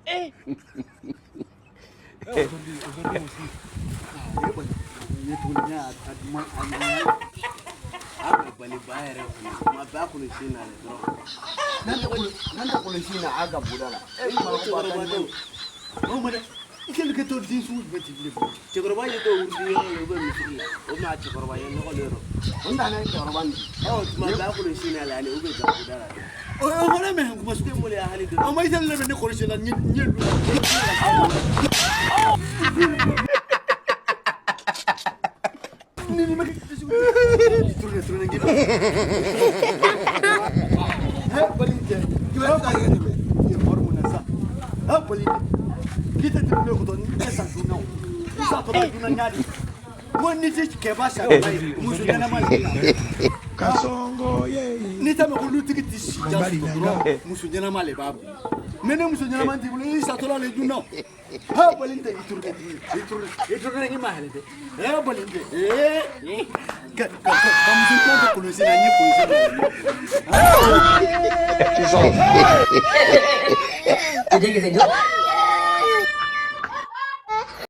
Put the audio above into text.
Eh, aujourd'hui aussi. Cɛkɔrɔba ye dɔw wuli yɔrɔ la, u bɛ misiri la, o bɛna cɛkɔrɔba ye nɔgɔ de yɔrɔ. O nana cɛkɔrɔba nin. Ɔ, tuma bɛɛ a kɔlɔsi n'a la ale, u bɛ gabuguda la. O fana mɛ kuma sugu tɛ maloya hali dɔɔni. O ma i seli ne kɔlɔsi la n ye lu. Ni ma tourne tourne ngi. He bali tɛ. K'i bɛ ka yɛrɛ tɛmɛ. I ye mɔri mun na sa. He bali tɛ. K'i tɛ tɛmɛ ne kɔtɔ ni tɛ san dun na o. Ni sa tɔ bɛ dun na ɲa di. Mo ni tɛ kɛba sa muso ɲɛnama de la. Kasongo ye. N'i t'a mɛn ko lutigi tɛ si jan sɔrɔ dɔrɔn, muso ɲɛnama de b'a bolo. Mais ne muso ɲɛnama t'i bolo, i satɔla le dun na. He bali tɛ, i tourne i tourne i tourne ngi ma hɛlɛ dɛ. He bali tɛ. Ee ka ka ka muso ɲuman kɛ kɔlɔsi la, n ye kɔlɔsi la.